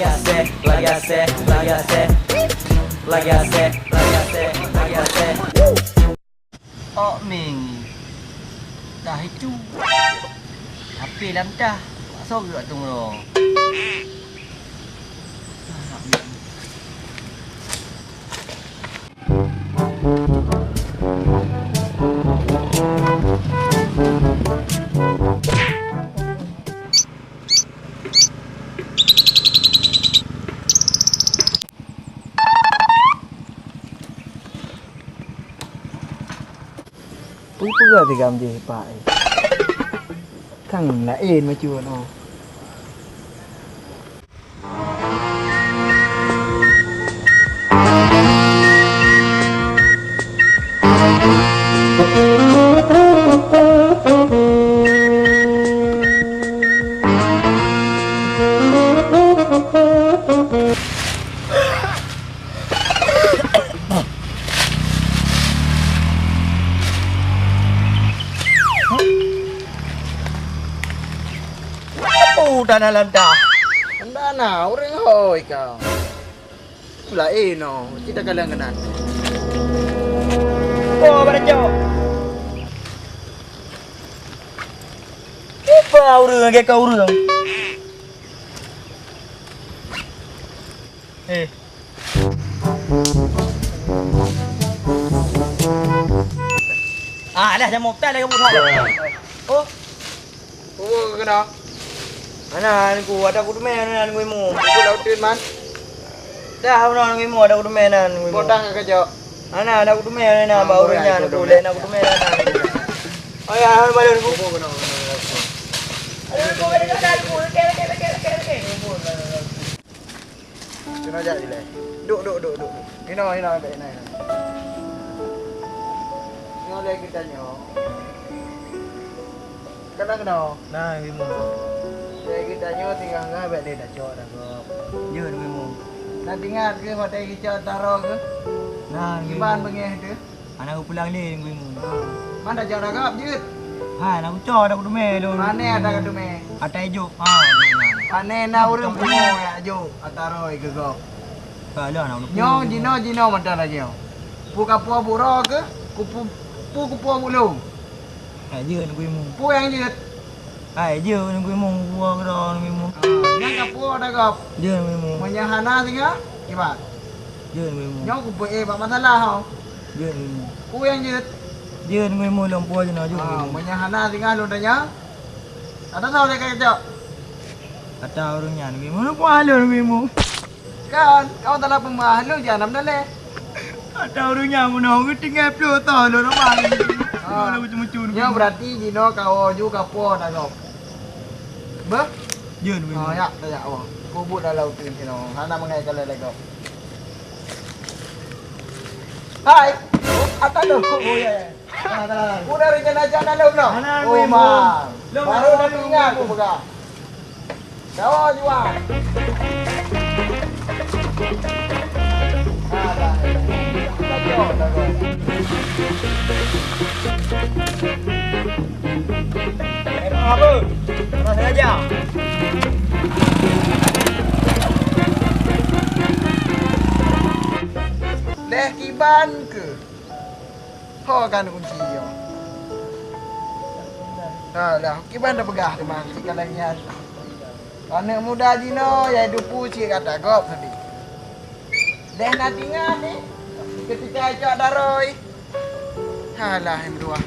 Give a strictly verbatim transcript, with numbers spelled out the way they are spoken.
Lagi asèe, lagi asèe, lagi asèe. Lagi asèe, lagi asèe, lagi asèe. Ôk ming. Dah itu. Tapi lam tah. Mak soe geujak tungoe. Peue-peue tigam jih, Pak, eh? Kan laén macam nyoe. Peue tanoh lam tah? Anda na ureueng hôi kau. Laén nyoe, cit takalon keunan. Oh, barajo. Kiban ureueng lagèe kau ureueng. Eh. Ah, dah jamoe petai lagèe buta. Oh. Peue keunoe? Hana, Teungku, ada kuteumèe na Teungku Imum. Teungku Lautin man. Dah, hana, Teungku Imum, ada kuteumèe na Teungku Imum. Boh tah ka kajok. Hana, ada kuteumèe na, ah, bak ureueng nyan, Teungku, lé na kuteumèe na. Oh ya, hana balon, Teungku. Peue keunoe? Aduh, Teungku, ada, ada, Teungku. Lé, lé, lé. Keunoe jak ilèe. Duek, duek, duek, duek, duek. Inoe, inoe, bèk inoe, inoe. Nyoe lé geutanyoe. Keunoe, keunoe. Na, Teungku Imum. Lé geutanyoe tinggai-tinggai bèk lé tacok ata gob. Jeuet, Teungku Imum. Na teuingat keuh watèe geucok ata roe keuh? Na, Teungku Imum. Kiban beungèh teuh? Hana kupulang lé, Teungku Imum. Man tacok ata gob jeuet? Hai, hana kucok, ata kuteumèe lôn. Pané ata kuteumèe? Ata ijôk. Ha, jeuet na. Pané na ureueng kuteumèe jak jôk ata roe keu gob. Ka lôn hana kuteumèe. Nyoe jinoe, jinoe mantong lagèe nyoe. Peue kapuwoe buet droe keuh? Kupu-, peue kupuwoe buet lôn? Hai, jeuet, Teungku Imum. Peue nyang jeuet? Hai, jeuet, Teungku Imum, kupuwoe keudroe, Teungku Imum. Ah, nyan kapuwoe ata gob. Jeuet, Teungku Imum. Meunyoe hana singoh, kiban? Jeuet, Teungku Imum. Nyoe kupeuék bak masalah, ho. Jeuet, Teungku Imum. Peue nyang jeuet? Jeuet, Teungku Imum, lôn puwoe jinoe, jeuet, Teungku Imum. Ah, meunyoe hana singoh lôn tanyong, ata soe lé ka kajok? Ata ureueng nyan, Teungku Imum. Lôn puwoe lôn, Teungku Imum. Kan, kawan salah peumah, lôn jahanam daleh. Ata ureueng nyan meunoe, geutinggai ploh thon lôn, Abang. Ah. Lôn mucu-mucu, Teungku Imum. Nyoe berarti jinoe kawoe ju kapuwoe ata gob. Beuh? Jeuet, Teungku Imum. Oh, yak, yak, oh. Kubut dalam uteuen sinoe. Hana meungai ka lagèe gob. Hai. Ata lôn. Oh, ya, ya. Tenang, tenang, tenang. Udah rencana jak dalam noh? Hana, Teungku Imum. Oh, ma. Lôn, lôn, lôn, lôn, lôn. Baru teringat kupeugah. Kawoe juang. Alah. Tacok, tacok. Eh, apa? Kurang sengaja. Leh kiban keuh? Ho kan kunci nyoe. Ha, lah, kiban tapeugah teuma, cit ka lagèe nyan. Aneuk muda jinoe, yai dupu cit gata gob seudeh. Leh na tinggai ni, keutika icok daroe. Halah, em dua.